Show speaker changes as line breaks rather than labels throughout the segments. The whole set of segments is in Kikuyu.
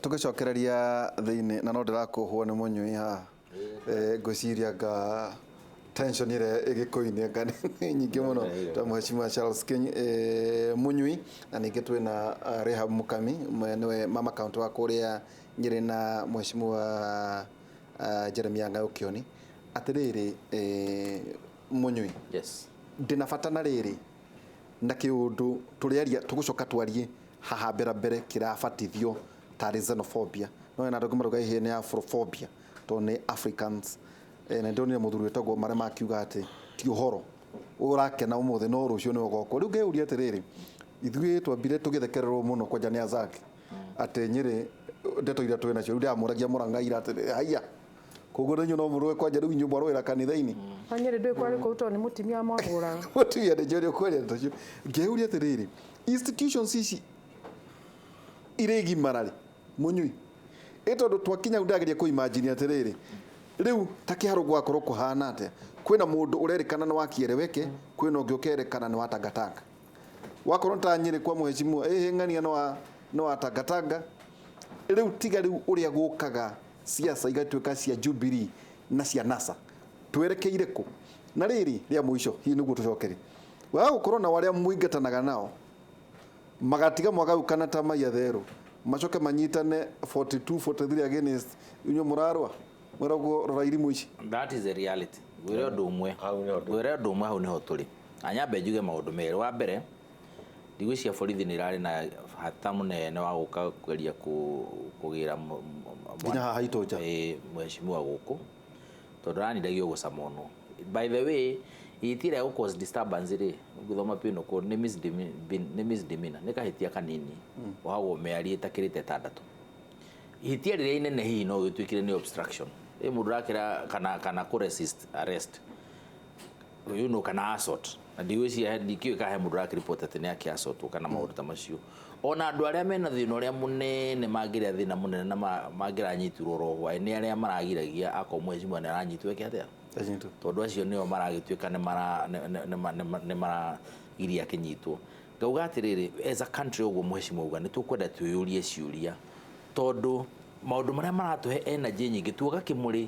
Tũgĩcokereria thĩinĩ na no ndĩrakũhwo nĩ mũnyui haha. Ngwĩciria nga tension ĩrĩa ĩgĩkũinĩ anga nĩ nyingĩ mũno ta Mheshimiwa Charles King Mũnyui, na ningĩ twĩna Rehab Mukami, nĩwe mama county wa kũrĩa Nyĩrĩ, na Mheshimiwa Jeremiah Ng'aũ Kĩoni. Atĩrĩrĩ, Mũnyui,
Yes.
Ndĩna bata na rĩrĩ na kĩũndũ tũrĩaria, tũgũcoka twarie haha mbere mbere kĩrabatithio tarĩ xenophobia, no hena andũ angĩ marauga ĩhĩ nĩ afrophobia tondũ nĩ Africans. Na ndĩronire mũthuri wĩtagwo Marema akiuga atĩ ti ũhoro ũrakena ũmũthĩ no rũciũ nĩ ũgokwo. Rĩu ngeyũria atĩrĩrĩ, ithuĩ twambire tũgĩthekererwo mũno kwanja nĩ Azaki atĩ Nyĩrĩ ndeto iria twĩ nacio. Rĩu ndĩramũragia Mũrang'a ira atĩrĩrĩ, haiya, koguo na inyuĩ no mũrũe kwanja, rĩu inyuĩ mwarũĩra kanitha-inĩ.
Na Nyĩrĩ ndũĩ kwarĩ kũu tondũ nĩ mũtumia mwahũraga.
Mũtumia nĩ njũĩ ũkwaria ndeto icio. Ngeyũria atĩrĩrĩ, institutions ici irĩ gimara rĩ, Mũnyui, ĩ tondũ twakinya hau ndĩrageria kũ imagine atĩrĩrĩ, rĩu ta kĩharo gwakorwo kũhana atĩa? Kwĩna mũndũ ũrerĩkana nĩ wa Kiereweke, kwĩna ũngĩ ũkerĩkana nĩ wa Tangatanga. Wakorwo nĩ ta Nyĩrĩ kwa Mheshimiwa, ĩhĩ ng'ania nĩ wa Tangatanga. Rĩu tiga rĩu ũrĩa gũkaga siasa igatuĩka cia Jubilee na cia NASA, twerekeire kũ? Na rĩrĩ rĩa mũico hihi nĩguo tũcokere, waga gũkorwo na arĩa mũingatanaga nao magatiga mwagayũkana ta maiya therũ, macoke manyitane 42 43 against inyuĩ mũrarũa, mwĩragwo rora irimũ ici.
That is the reality. Ngwĩre ũndũ ũmwe.
Hau nĩho tũrĩ.
Ngwĩre ũndũ ũmwe, hau nĩho tũrĩ. Na nyambe njuge maũndũ merĩ. Wa mbere, ndigwĩciria borithi nĩ irarĩ na bata mũnene wa gũka kũgeria kũgĩra
nginya haha itũ nja.
Ĩĩ, mheshimiwa gũkũ tondũ aranindagio gũcamonwo. By the way, ihĩtia rĩa gũ cause disturbance rĩ, ũngĩthoma penal code nĩ misdemeanor, nĩ kahĩtia kanini wohagwo mĩeri ĩtakĩrĩte 6. Ihĩtia rĩrĩa inene hihi no gĩtuĩkire nĩ obstruction, ĩ mũndũ ũrakĩra kana kũ resist arrest kana assault, na ndigwĩciria ndikĩũĩ kana he mũndũ ũrakĩripoti atĩ nĩ akĩ assaultwo kana maũndũ ta macio. Ona andũ arĩa mena thĩna ũrĩa mũnene mangĩrĩa thĩna mũnene na mangĩranyitirwo oro hwaĩ nĩ arĩa maragiragia akorwo mheshimiwa nĩ aranyitwo eke atĩa.
Anyitwo.
Tondũ acio nĩo maragĩtuĩka nĩ maragiria akĩnyitwo. Ngauga atĩrĩrĩ, as a country, ũguo mheshimiwa auga, nĩ tũkwenda twĩyũrie ciũria tondũ maũndũ marĩa maratũhe energy nyingĩ tuoga kĩmũrĩ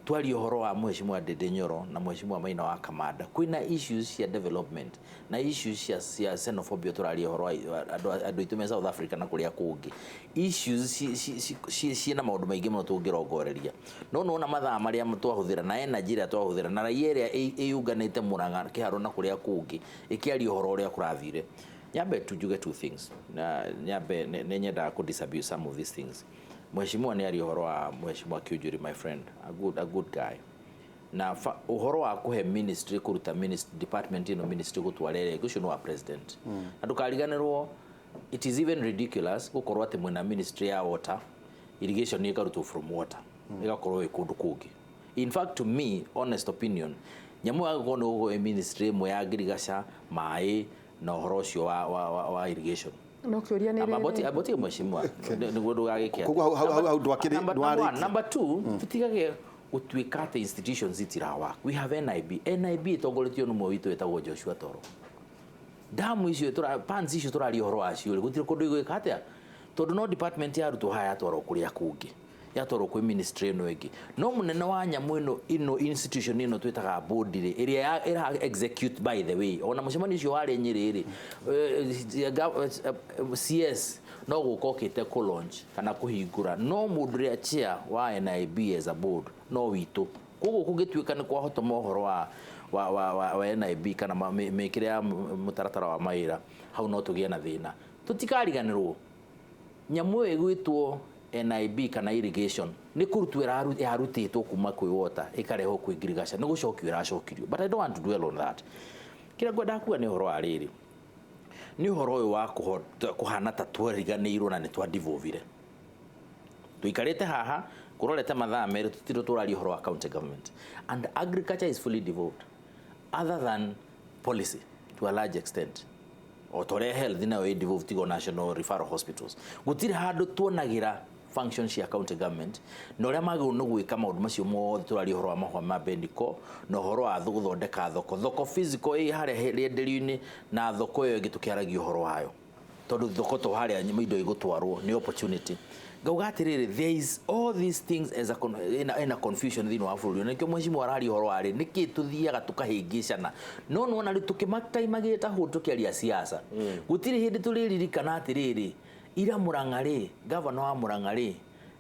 twaria ũhoro wa mheshimiwa Ndindi Nyoro na mheshimiwa Maina wa Kamanda, kwĩna issues cia development na issues cia xenophobia, tũraria ũhoro wa andũ aitũ me South Africa na kũrĩa kũngĩ, issues ciĩna maũndũ maingĩ mũno tũngĩrongoreria. No nĩwona mathaa marĩa twahũthĩra na energy ĩrĩa twahũthĩra na raia ĩrĩa ĩyunganĩte Mũrang'a, Kĩharũ na kũrĩa kũngĩ ĩkĩaria ũhoro ũrĩa kũrathire. Nyambe tu njuge two things, na nyambe nĩ nyendaga kũ disabuse some of these things. Mheshimiwa nĩ aria ũhoro wa mheshimiwa Kiunjuri, my friend, a good guy, na ũhoro wa kũhe ministry, kũruta ministry, department ĩno ministry gũtwara ĩrĩa ĩngĩ, ũcio nĩ wa president. Na ndũkariganĩrwo, it is even ridiculous gũkorwo atĩ mwĩna ministry ya water, irrigation ĩkarutwo from water ĩgakorwo ĩ kũndũ kũngĩ. In fact, to me, honest opinion, nyamũ yagĩkorwo nĩ gũkorwo ĩ ministry ĩmwe ya ngirigaca, maĩ na ũhoro ũcio wa irrigation.
No kĩũria nĩ rĩrĩ.
Amboti, mheshimiwa, nĩguo ndũgagĩke.
Koguo hau ndwarĩkia.
Number two, tũtigage gũtuĩka atĩ institutions itirawork. We have NIB. NIB ĩtongoretio nĩ ũmwe witũ wĩtagwo Joshua Toro. Damu icio pans icio tũraria ũhoro wacio rĩ, gũtirĩ kũndũ igwĩka atĩa tondũ no department yarutwo haha yatwarwo kũrĩa kũngĩ, yatwarwo kwĩ ministry ĩno ĩngĩ. No mũnene wa nyamũ ĩno institution ĩno twĩtaga board rĩ, ĩrĩa ĩra execute, by the way, ona mũcemanio ũcio warĩ Nyĩrĩ rĩ, CS no gũka okĩte kũ launch kana kũhingũra, no mũndũ ũrĩa chair wa NIB as a board no witũ. Koguo kũngĩtuĩka nĩ kwahotoma ũhoro wa NIB kana mĩkĩre ya mũtaratara wa mawĩra, hau no tũgĩe na thĩna. Tũtikariganĩrwo nyamũ ĩyo ĩgwĩtwo NIB kana irrigation nĩ kũrutwo yarutĩtwo kuma kwĩ water ĩkarehwo kwĩ ngirigaca, nĩ gũcokio ĩracokirio, but I don't want to dwell on that. Kĩrĩa ngwendaga kuga nĩ ũhoro wa rĩrĩ, nĩ ũhoro ũyũ wa kũhana ta twariganĩirwo na nĩ twa-devolvire. Tũikarĩte haha kũrorete mathaa 2 tũtirĩ tũraria ũhoro wa county government, and agriculture is fully devolved other than policy to a large extent, o ta ũrĩa health nayo ĩ devolved tigo national referral hospitals. Gũtirĩ handũ tuonagĩra function cia county government na ũrĩa magĩrĩirwo nĩ gwĩka maũndũ macio mothe. Tũraria ũhoro wa mahũa ma Beniko na ũhoro wa gũthondeka thoko physical ĩ harĩa rĩenderio-inĩ, na thoko ĩyo ĩngĩ tũkĩaragia ũhoro wayo tondũ thoko to harĩa indo igũtwarwo nĩ opportunity. Ngauga atĩrĩrĩ, there is all these things as a ina confusion thĩinĩ wa bũrũri. Na nĩkĩo mheshimiwa araria ũhoro wa rĩ nĩkĩ tũthiaga tũkahĩngĩcana, no nĩwona rĩu tũkĩmataimagĩta hũ tũkĩaria siasa, gũtirĩ hĩndĩ tũrĩririkana atĩrĩrĩ, ira Murang'a rĩ, gavana wa Murang'a rĩ,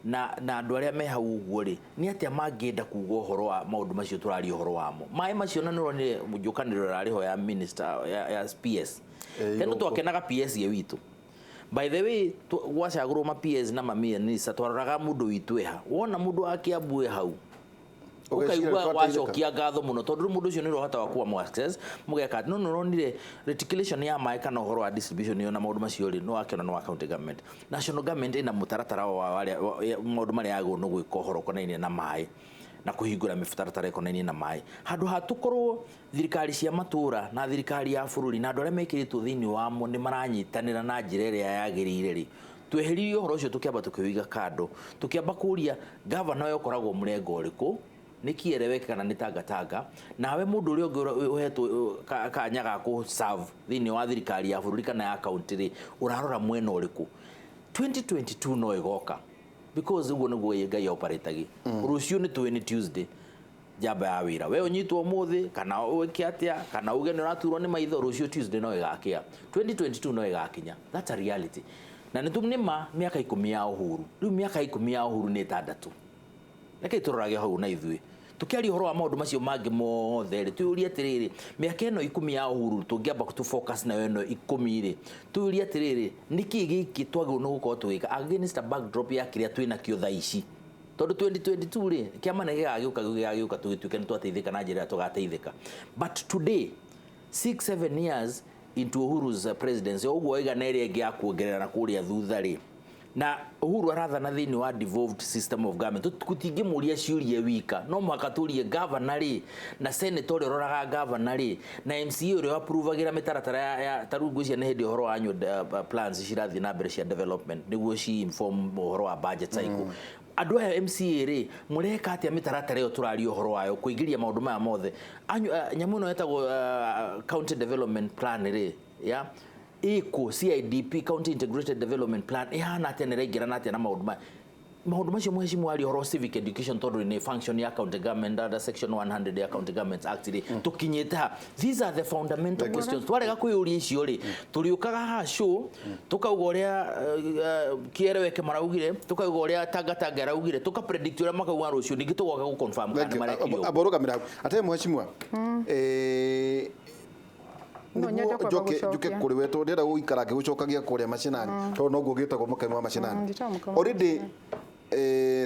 na andũ arĩa me hau ũguo rĩ, nĩ atĩa mangĩenda kuga ũhoro wa maũndũ macio tũraria ũhoro wamo, maĩ macio? Na nĩũronire njũkanĩrĩro ĩrarĩ ho ya minister ya PS. Tene twakenaga PS ye witũ. By the way, gwacagũrwo ma PS na ma minister, twaroraga mũndũ witũ eha. Wona mũndũ wa Kiambu e hau,
ũgeciria
ũkaigua
nĩ twateithĩka.
Wacokia ngatho mũno, tondũ rĩu mũndũ ũcio nĩ ũrahota wa kuwa access mũgeka atĩ. No nĩũronire reticulation ya maĩ kana ũhoro wa distribution ĩyo na maũndũ macio rĩ, nĩ wakĩona nĩ wa county government. National government ĩna mũtaratara wa maũndũ marĩa yagĩrĩirwo nĩ gwĩka ũhoro ũkonainie na maĩ na kũhingũra mĩtaratara ĩkonainie na maĩ, handũ ha tũkorwo thirikari cia matũra na thirikari ya bũrũri na andũ arĩa mekĩrĩtwo thĩinĩ wamo nĩ maranyitanĩra na njĩra ĩrĩa yagĩrĩire rĩ. Tweheririe ũhoro ũcio, tũkĩamba tũkĩũiga kando, tũkĩamba kũria gavana ũyũ ũkoragwo mũrengo ũrĩkũ, nĩ kĩereweke kana nĩ tangatanga. Nawe mũndũ ũrĩa ũngĩ ũhetwo kanya ga kũ serve thĩinĩ wa thirikari ya bũrũri kana ya kaunti rĩ, ũrarora mwena ũrĩkũ? 2022 no ĩgoka, because ũguo nĩguo Ngai operatagi. Rũciũ nĩ tũĩ nĩ Tuesday, njamba ya wĩra. We ũnyitwo ũmũthĩ kana wĩke atĩa kana uge nĩ ũraturwo nĩ maitho, rũciũ Tuesday no ĩgakĩa, 2022 no ĩgakinya. That's a reality. Na nĩ nĩma mĩaka 10 ya Uhuru, rĩu mĩaka 10 ya Uhuru nĩ 6. Reke tũrorage hau na ithuĩ tukiaria ũhoro wa maũndũ macio mangĩ mothe rĩ, twĩyũrie atĩrĩrĩ, mĩaka ĩno 10 ya Uhuru tũngĩamba tũ focus nayo ĩno 10 rĩ, twĩyũrie atĩrĩrĩ, nĩkĩ gĩkĩ twagĩrĩirwo nĩ gũkorwo tũgĩka against a backdrop ya kĩrĩa twĩ nakĩo thaa ici? Tondũ 2022 rĩ, kĩama nĩ gĩgagĩũka, gĩgagĩũka, tũgĩtuĩke nĩ twateithĩka na njĩra ĩrĩa tũgateithĩka. But today, 6 7 years into Uhuru's presidency, ũguo waiga na ĩrĩa ĩngĩ ya kuongerera na kũrĩa thutha rĩ, na Uhuru arathana thĩinĩ wa devolved system of government, tũtingĩmũria ciũria wika. No mũhaka tũrie governor rĩ, na senator ũrĩa ũroraga governor rĩ, na MCA ũrĩa aprovagĩra mĩtaratara ya ta rĩu ngwĩciria nĩ hĩndĩ ũhoro wa annual plans cirathiĩ na mbere cia development nĩguo ci inform ũhoro wa budget cycle. Andũ aya MCA rĩ, mũreka atĩa mĩtaratara ĩyo tũraria ũhoro wayo kũingĩria maũndũ maya mothe? Nyamũ ĩno ĩtagwo county development plan rĩ, ya ĩkũ CIDP, county integrated development plan, ĩhana atĩa? Nĩ ĩraingĩrana atĩa na maũndũ maya, maũndũ macio mheshimiwa aria ũhoro wa civic education, tondũ nĩ function ya county government under section 100 ya County Governments Act rĩ, tũkinyĩte ha? These are the fundamental questions. Twarega kwĩyũria icio rĩ, tũrĩũkaga haha show tũkauga ũrĩa kĩereweke maraugire, tũkauga ũrĩa tangatanga araugire, tũka predict ũrĩa makauga rũciũ, ningĩ tũgoka gũ confirm kana nĩ marekire ũguo.
Amba ũrũgamĩre hau ate, mheshimiwa.
No nyende
Nĩguo
kwamba
njoke njuke
gũcokia.
kũrĩ we, tondũ ndĩrenda gũikara ngĩgũcokagia kũrĩa macinani, tondũ noguo gĩtagwo mũkaimo wa macinani.
Njĩtagwo mũkaimo wa
Already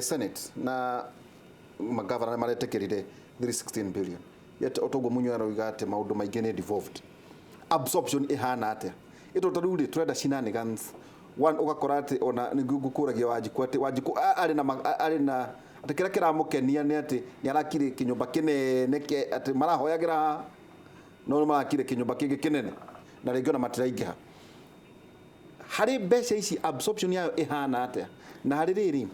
Senate na magavana nĩ maretĩkĩrire 316 billion, yet otoguo Munyua arauga atĩ maũndũ maingĩ nĩ devolved. Absorption ĩhana atĩa? Ĩtũ ta rĩu rĩ, tũrenda shenanigans one, ũgakora atĩ ona nĩguo ngũkũragia Wanjikũ atĩ Wanjikũ arĩ na atĩ kĩrĩa kĩramũkenia nĩ atĩ nĩ arakire kĩnyũmba kĩnene atĩ marahoyagĩra haha, no nĩ marakire kĩnyũmba kĩngĩ kĩnene na rĩngĩ ona matiraingĩha harĩ mbeca ici. Absorption yayo ĩhana atĩa? Na harĩ rĩrĩ,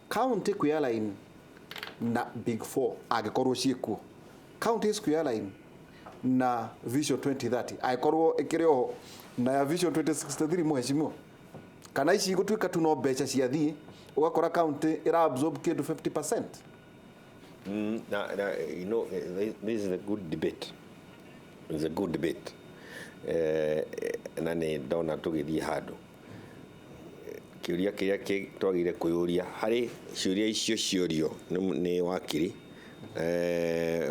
county kwĩ align na Big Four, angĩkorwo ciĩkuo, counties kwĩ align na Vision 2030, angĩkorwo ĩkĩrĩ oho na ya Vision 2063, mheshimiwa, kana ici igũtuĩka tu no mbeca ciathiĩ, ũgakora county ĩra absorb kĩndũ 50%?
Na, this is a good debate. It's a good debate. Na nĩ ndona tũgĩthiĩ handũ kĩũria kĩrĩa twagĩrĩire kwĩyũria harĩ ciũria icio ciorio nĩ wakiri,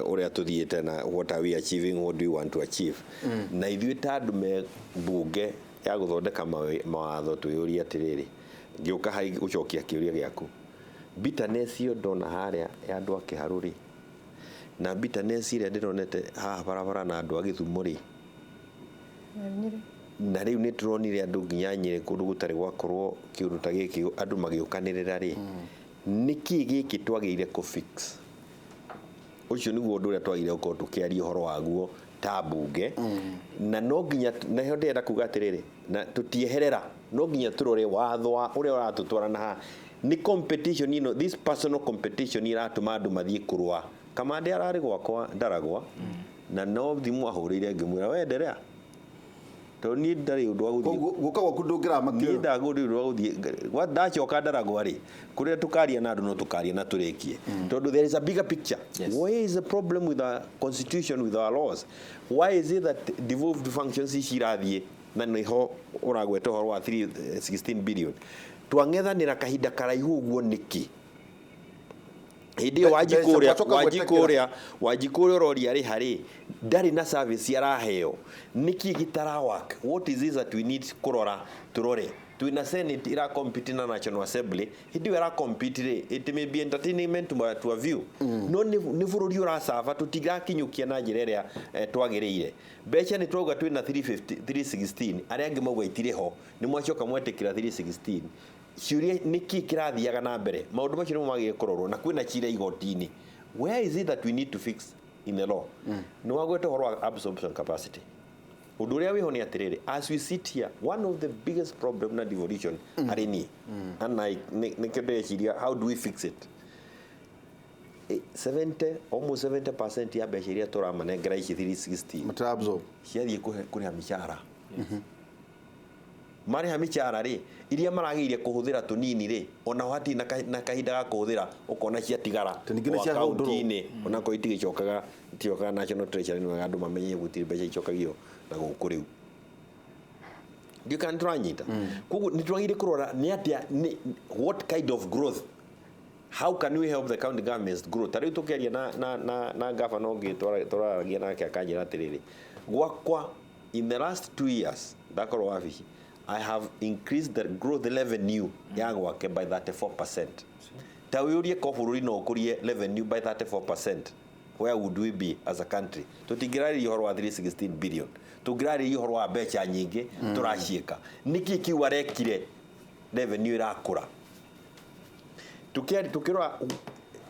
ũrĩa tũthiĩte na what are we achieving, what do we want to achieve. Na ithuĩ ta andũ me mbunge ya gũthondeka mawatho, twĩyũrie atĩrĩrĩ, ngĩũka hai gũcokia kĩũria gĩaku, bitterness ĩyo ndona harĩa ya andũ a Kĩharũ rĩ, na bitterness ĩrĩa ndĩronete haha barabara na andũ a Gĩthumo rĩ, na rĩu nĩ tũronire andũ nginya Nyĩrĩ, kũndũ gũtarĩ gwakorwo kĩũndũ ta gĩkĩ, andũ magĩũkanĩrĩra rĩ, nĩkĩ gĩkĩ twagĩrĩire kũ fix? Ũcio nĩguo ũndũ ũrĩa twagĩrĩire gũkorwo tũkĩaria ũhoro waguo ta mbunge. Na no nginya naho ndĩrenda kuga atĩrĩrĩ, na tũtieherera, no nginya tũrore watho wa ũrĩa ũratũtwara na haha nĩ competition ĩno, this personal competition iratũma andũ mathiĩ kũrũa. Kamande ararĩ gwakwa Ndaragwa, na no thimũ ahũrĩire ngĩmwĩra, "We endelea." Tondũ niĩ ndarĩ ũndũ wa gũthiĩ.
Koguo guka gwaku ndũngĩramakio.
Niĩ ndagũrĩ ũndũ wa gũthiĩ gwa ndacoka ndaragwa rĩ, kũrĩa tũkaria na andũ no tũkaria na tũrĩkie, tondũ there is a bigger picture. Where is the problem with our constitution, with our laws? Why is it that devolved functions ici irathiĩ na nĩho ũragweta ũhoro wa 316 billion twang'ethanĩra kahinda karaihu ũguo nĩkĩ? Hĩndĩ ĩyo Wanjikũ
Mbeca
ũrĩa
twacoka
Wanjikũ
gwĩtĩkĩra.
ũrĩa Wanjikũ ũrĩa ũroria rĩ harĩ ndarĩ na service araheo, nĩkĩ gĩtara work? What is it that we need kũrora? Tũrore twĩna Senate ira compete na National Assembly. Hĩndĩ ĩyo ĩra compete rĩ, it may be entertainment to a view, no nĩ bũrũri ũracaba tũtirakinyũkia na njĩra ĩrĩa twagĩrĩire. Mbeca nĩ twauga twĩna 350 316, arĩa angĩ mauga itirĩ ho, nĩ mwacoka mwetĩkĩra 316. Ciũria, nĩkĩ kĩrathiaga na mbere? Maũndũ macio nĩmo magĩrĩire kũrorwo na kwĩna cira igoti-inĩ. Where is it that we need to fix in the law? Nĩ wagweta ũhoro wa absorption capacity. Ũndũ ũrĩa wĩho nĩ atĩrĩrĩ, as we sit here, one of the biggest problem na devolution harĩ niĩ, and nĩkĩo ndĩreciria, how do we fix it? 70, almost 70% ya mbeca iria tũramanengera ici 360
Matira absorb.
Ciathiĩ kũrĩha mĩcara. Marĩha mĩcara rĩ, iria maragĩire kũhũthĩra tũnini rĩ, onaho hatirĩ na kahinda ga kũhũthĩra, ũkona ciatigara
Tondũ ningĩ nĩ
o
ciahũndũrwo.
akaunti-inĩ, onakorwo itigĩcokaga, iticokaga National Treasury. Nĩ wega andũ mamenye gũtirĩ mbeca icokagio na gũkũ rĩu. Ndiũ kana nĩtũranyita. Koguo nĩ twagĩrĩire kũrora nĩ atĩa, what kind of growth, how can we help the county governments grow? Ta rĩu tũkĩaria na governor ũngĩ tũraragia nake, akanjĩra atĩrĩrĩ, gwakwa in the last 2 years ndakorwo wabici, I have increased the growth revenue ya gwake by 34%. Ta wĩũrie, ko bũrũri no ũkũrie revenue by 34%, where would we be as a country? Tũtingĩrarĩria ũhoro wa 316 billion, tũngĩrarĩria ũhoro wa mbeca nyingĩ tũraciĩka. Nĩkĩ kĩu arekire revenue ĩrakũra? Tukĩrora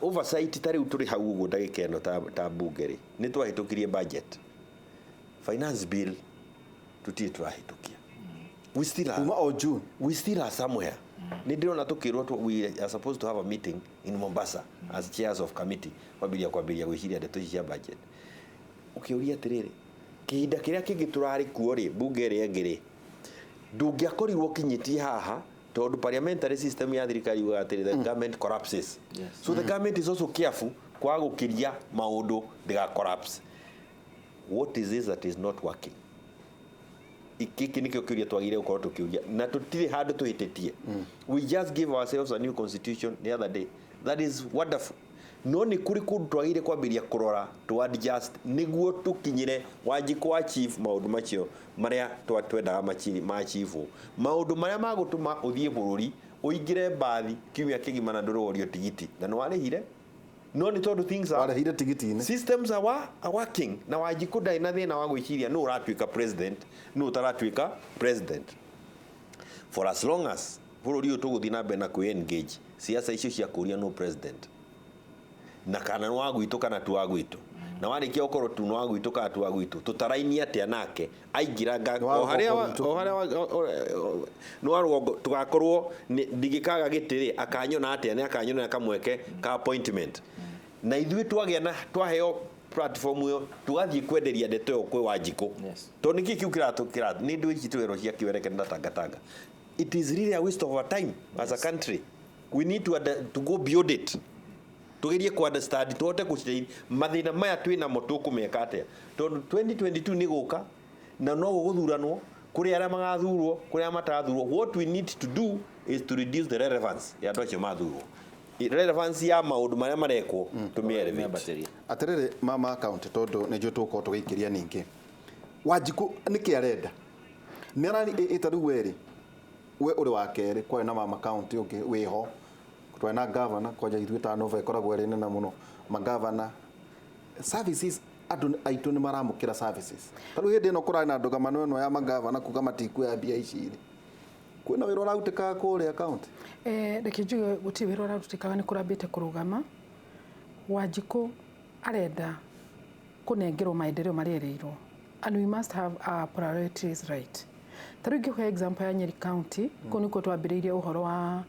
oversight, ta rĩu tũrĩ hau ũguo ndagĩka ĩno ta bunge rĩ, nĩ twahĩtũkirie budget, finance bill tũtirĩ tũrahĩtũkia. We still are,
Kuma o June.
We still are somewhere. Nĩ ndĩrona tũkĩrwo we are supposed to have a meeting in Mombasa as chairs of committee kwambĩrĩria gwĩciria ndeto ici cia budget. Ũkĩũria atĩrĩrĩ, kĩhinda kĩrĩa kĩngĩ tũrarĩ kuo rĩ, bunge ĩrĩa ĩngĩ rĩ, ndũngĩakorirwo ũkinyĩtie haha, tondũ parliamentary system ya thirikari yugaga atĩrĩ, the government collapses. So the government is also careful kwaga gũkĩria maũndũ ndĩga collapse. What is this that is not working? Gĩkĩ nĩkĩo kĩũria twagĩrĩire gũkorwo tũkĩũria, na tũtirĩ handũ tũhĩtĩtie. We just give ourselves a new constitution the other day. That is wonderful, no nĩ kũrĩ kũndũ twagĩrĩire kwambĩrĩria kũrora to adjust nĩguo tũkinyĩre Wanjikũ achieve maũndũ macio marĩa twendaga machievwo, maũndũ marĩa magũtũma ũthiĩ bũrũri ũingĩre mbathi kiumia kĩgima na ndũrũgorio tigiti na nĩ warĩhire, no nĩ tondũ things are
Warĩhire tigiti-inĩ.
Systems are working, na Wanjikũ ndarĩ na thĩna wa gwĩciria nũ ũratuĩka president, nũ ũtaratuĩka president, for as long as bũrũri ũyũ tũgũthiĩ na mbere na kwĩ engage siasa icio cia kũria no president na kana nĩ wa gwitũ kana ti wa gwitũ, na warĩkia gũkorwo tu nĩ wa gwitũ kana ti wa gwitũ, tũtarainie atĩa nake aingĩra
Nĩ wa
o harĩa
rũgongo rwitũ.
o harĩa nĩ wa rũgongo tũgakorwo ndingĩkaga gĩtĩ rĩ, akanyona atĩa? Nĩ akanyona kamweke ka appointment, na ithuĩ twagĩa na twaheo platform ĩyo, tũgathiĩ kwenderia ndeto ĩyo kwĩ Wanjikũ. Tondũ nĩkĩ kĩu kĩratũ nĩ ndũ ici twĩrwo cia kĩwereke na tangatanga? It is really a waste of our time as a country. We need to go beyond it, tugerie ku understand, tuhote gũciteithia mathĩna maya twĩ namo, tũkũmeka atĩa? Tondũ 2022 nĩ gũka na no gũgũthuranwo, kũrĩ arĩa magathurwo, kũrĩ arĩa matarathurwo. What we need to do is to reduce the relevance ya andũ acio mathurwo, relevance ya maũndũ marĩa marekwo tũmĩ elevate.
Mĩambatĩrie.
Atĩrĩrĩ, mama county, tondũ nĩ njũĩ tũgũkorwo tũgĩikĩria ningĩ Wanjikũ nĩkĩ arenda nĩ arani ĩta rĩu werĩ we ũrĩ wa kerĩ, kwarĩ na mama county ũngĩ wĩho, twarĩ na governor kwanja ithuĩ ta Nova ĩkoragwo ĩrĩ nene mũno, magavana services, andũ aitũ nĩ maramũkĩra services? Ta rĩu hĩndĩ ĩno kũrarĩ na ndũgamano ĩno ya magavana kuga matikuoya mbia ici rĩ, kwĩna wĩra ũrarutĩkaga kũrĩa county?
Reke njuge gũtirĩ wĩra ũrarutĩkaga, nĩ kũrambĩte kũrũgama. Wanjikũ arenda kũnengerwo maendeleo marĩa erĩirwo, and we must have our priorities right. Ta rĩu ingĩkũhe example ya Nyeri County, kũu nĩkuo twambĩrĩirie ũhoro wa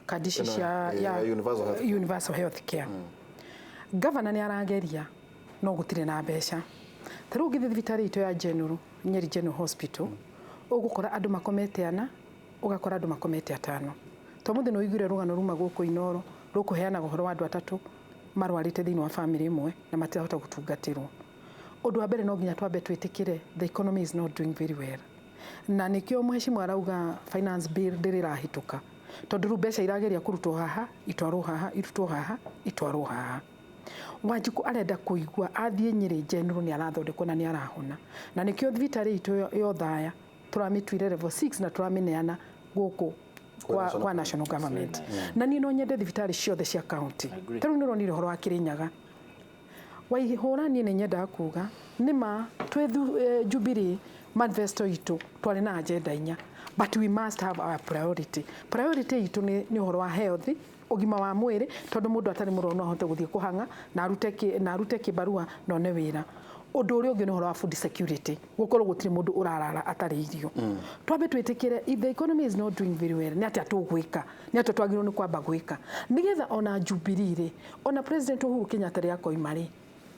kandi ici
Ĩno,
cia
ya universal health care.
Universal health care. Gavana nĩ arageria, no gũtirĩ na mbeca. Ta rĩu ũngĩthiĩ thibitarĩ itũ ya General, Nyeri General Hospital, ũgũkora andũ makomete ana, ũgakora andũ makomete atano. To mũthĩ nĩ ũiguire rũgano ruma gũkũ Inoro rũkũheanaga ũhoro wa andũ atatũ marwarĩte thĩinĩ wa famĩlĩ ĩmwe na matirahota gũtungatĩrwo. Ũndũ wa mbere no nginya twambe twĩtĩkĩre the economy is not doing very well, na nĩkĩo mheshimiwa arauga finance bill ndĩrĩ ĩrahĩtũka, tondũ rĩu mbeca irageria kũrutwo haha itwarwo haha, irutwo haha itwarwo haha. Wanjikũ arenda kũigua athiĩ Nyĩrĩ General nĩ arathondekwo na nĩ arahona, na nĩkĩo thibitarĩ itũ ya Othaya tũramĩtuire level 6 na tũramĩneana gũkũ kwa national government. Na niĩ no nyende thibitarĩ ciothe cia county. Ta rĩu nĩ ũronire ũhoro wa Kĩrĩnyaga Waihũra, niĩ nĩ nyendaga kuga nĩ ma twĩ Jubilee manifesto itũ twarĩ na agenda inya, but we must have our priority. Priority itũ nĩ ũhoro wa health, ũgima wa mwĩrĩ, tondũ mũndũ atarĩ mũrwaru no ahote gũthiĩ kũhang'a na arute kĩbarua na one wĩra. Ũndũ ũrĩa ũngĩ nĩ ũhoro wa food security, gũkorwo gũtirĩ mũndũ ũrarara atarĩ irio. Twambe twĩtĩkĩre if the economy is not doing very well, nĩ atĩa tũgwĩka, nĩ atĩa twagĩrĩirwo nĩ kwamba gwĩka nĩgetha ona Jubilee rĩ, ona President Uhuru Kenyatta rĩrĩa akoima rĩ,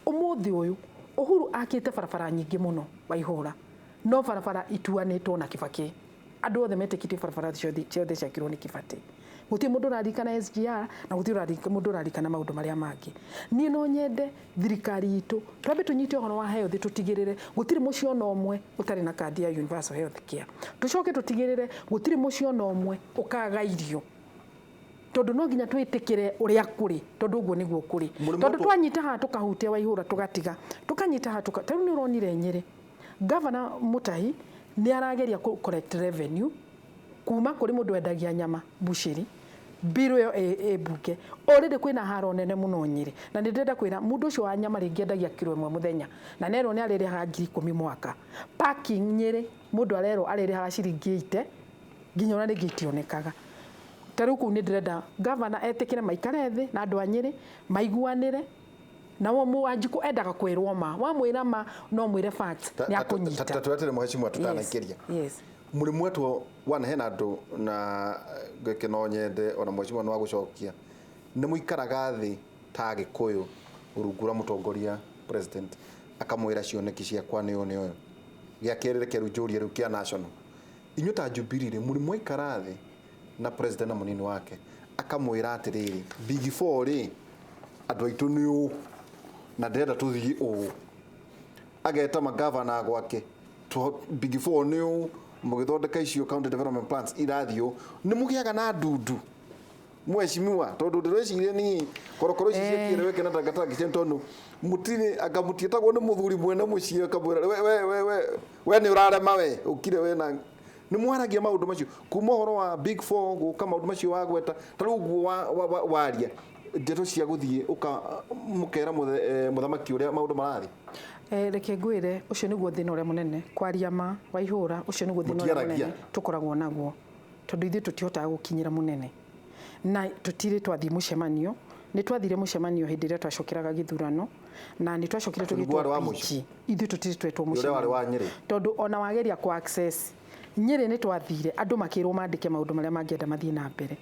ũmũthĩ ũyũ Uhuru akĩte barabara nyingĩ mũno Waihũra, no barabara ituanĩtwo na Kibaki. Andũ othe metĩkĩtie barabara ciothe ciakirwo nĩ Kibaki. Gũtirĩ mũndũ ũraririkana SGR na gũtirĩ mũndũ ũraririkana maũndũ marĩa mangĩ. Niĩ no nyende thirikari itũ twambe tũnyite ũhoro wa health, tũtigĩrĩre gũtirĩ mũciĩ ona ũmwe ũtarĩ na kandi ya universal health care. Tũcoke tũtigĩrĩre gũtirĩ mũciĩ ona ũmwe ũkaga irio, tondũ no nginya twĩtĩkĩre ũrĩa kũrĩ, tondũ ũguo nĩguo kũrĩ. Tondũ twanyita haha tũkahutia Waihũra tũgatiga, tũkanyita haha ta rĩu nĩ ũronire Nyĩrĩ Governor Mutahi nĩ arageria kũ collect revenue kuma kũrĩ mũndũ wendagia nyama bushiri, bill ĩyo ĩ mbunge. Already kwĩna haro nene mũno Nyĩrĩ, na nĩ ndĩrenda kwĩra mũndũ ũcio wa nyama rĩngĩ endagia kiro ĩmwe mũthenya na nerwo nĩ arĩrĩhaga 10,000 mwaka. Parking Nyĩrĩ mũndũ arerwo arĩrĩhaga ciringi 80 nginya ona rĩngĩ itionekaga. Ta rĩu kũu nĩ ndĩrenda governor etĩkĩre maikare thĩ na andũ a Nyĩrĩ maiguanĩre. Na Wanjikũ endaga kwĩrwo ma, wamwĩra ma no mwĩre facts nĩ akũnyita.
Twetere mheshimiwa tutanaikĩria.
Yes.
Mũrĩmũ wetwo wana hena andũ na ngeke no nyende ona mheshimiwa nĩ wa gũcokia. Nĩ mũikaraga thĩ ta Gĩkũyũ rungu rwa mũtongoria president akamwĩra cioneki ciakwa nĩ ũyũ nĩ ũyũ. Gĩa kerĩ reke rĩu njũrie rĩu kĩa national. Inyuĩ ta Jubilee rĩ, mũrĩ mwaikara thĩ na president na mũnini wake akamwĩra atĩrĩrĩ, big four rĩ andũ aitũ nĩ ũũ na ndĩrenda tũthiĩ ũũ. Ageta magavana gwake, big four nĩ ũũ, mũgĩthondeka icio county development plans irathiĩ ũũ. Nĩ mũgĩaga na ndundu mheshimiwa, tondũ ndĩreciria niĩ korokoro ici ciakĩreweke na tangatanga cia tondũ mũtirĩ anga mũtiĩtagwo nĩ mũthuri mwene mũciĩ akamwĩra we we we we we nĩ ũrarema we ũkire we na nĩ mwaragia maũndũ macio kuma ũhoro wa big four gũka maũndũ macio wagweta ta rĩu ũguo waria ndeto cia gũthiĩ ũka mũkera mũthamaki ũrĩa maũndũ marathiĩ.
Reke ngwĩre ũcio nĩguo thĩna ũrĩa mũnene kwaria ma Waihũra, ũcio nĩguo thĩna ũrĩa mũnene tũkoragwo naguo, tondũ ithuĩ tũtihotaga gũkinyĩra mũnene na tũtirĩ twathiĩ mũcemanio. Nĩ twathire mũcemanio hĩndĩ ĩrĩa twacokeraga gĩthurano na nĩ twacokire tũgĩtwo PG. Ithuĩ tũtirĩ twetwo mũcemanio tondũ ona wageria ku access Nyĩrĩ nĩ twathire andũ makĩrwo mandĩke maũndũ marĩa mangĩenda mathiĩ na mbere.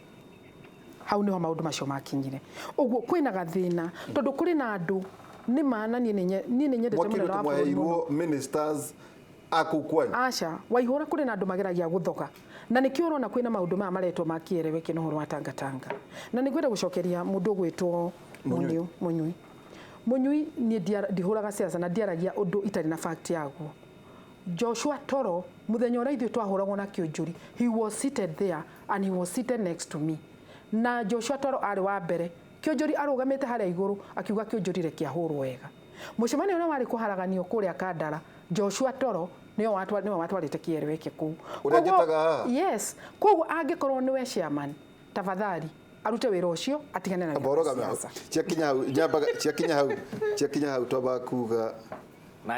Hau niho maũndũ macio makinyire. Ũguo kwĩna gathĩna tondũ kũrĩ na andũ nĩ ma na niĩ nĩ nyendete mũnene wa bũrũri mũno.
Ministers aku kwanyu.
Aca, Waihũra kũrĩ na andũ mageragia gũthoga. Na nĩkĩo ũrona kwĩna maũndũ maya maretwo ma kĩereweke na ũhoro wa tangatanga. Na nĩ ngwenda gũcokeria mũndũ ũgwĩtwo Mũnyui. Mũnyui niĩ ndihũraga siasa na ndiaragia ũndũ itarĩ na fact yaguo. Joshua Toro mũthenya ũrĩa ithuĩ twahũragwo na kĩũnjũri, he was seated there and he was seated next to me. Na Joshua Toro arĩ wa mbere, kĩũnjũri arũgamĩte harĩa igũrũ akiuga kĩũnjũri reke ahũrwo wega. Mũcemanio ũrĩa warĩ kũharaganio kũrĩa Kandara, Joshua Toro nĩwe watwarĩte kĩereweke kũu.
Ũrĩa njĩtaga haha?
Yes. Koguo angĩkorwo nĩwe chairman, tafadhali arute wĩra ũcio atigane na wĩra wa siasa.
Ciakinya hau twambaga kuga
na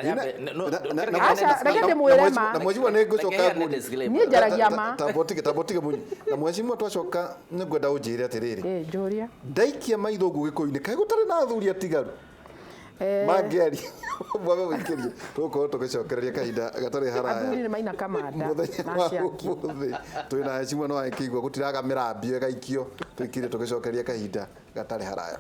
mheshimiwa nĩ ngũcoka
niĩ njaragia ma
tambotige mũnyi na mheshimiwa twacoka nĩ ngwenda ũnjĩre atĩrĩrĩ,
njũria
ndaikia maitho ũguo Gĩkũyũ-inĩ kaĩ gũtarĩ na athuri atigaru mangĩaria mwaga gũikĩria tũgũkorwo tũgĩcokereria kahinda gatarĩ haraya.
Athuri nĩ maina kamanda
mũthenya wa ũmũthĩ twĩna heshima no akĩigua gũtiraga mĩrambio ĩgaikio tũikire tũgĩcokereria kahinda gatarĩ haraya.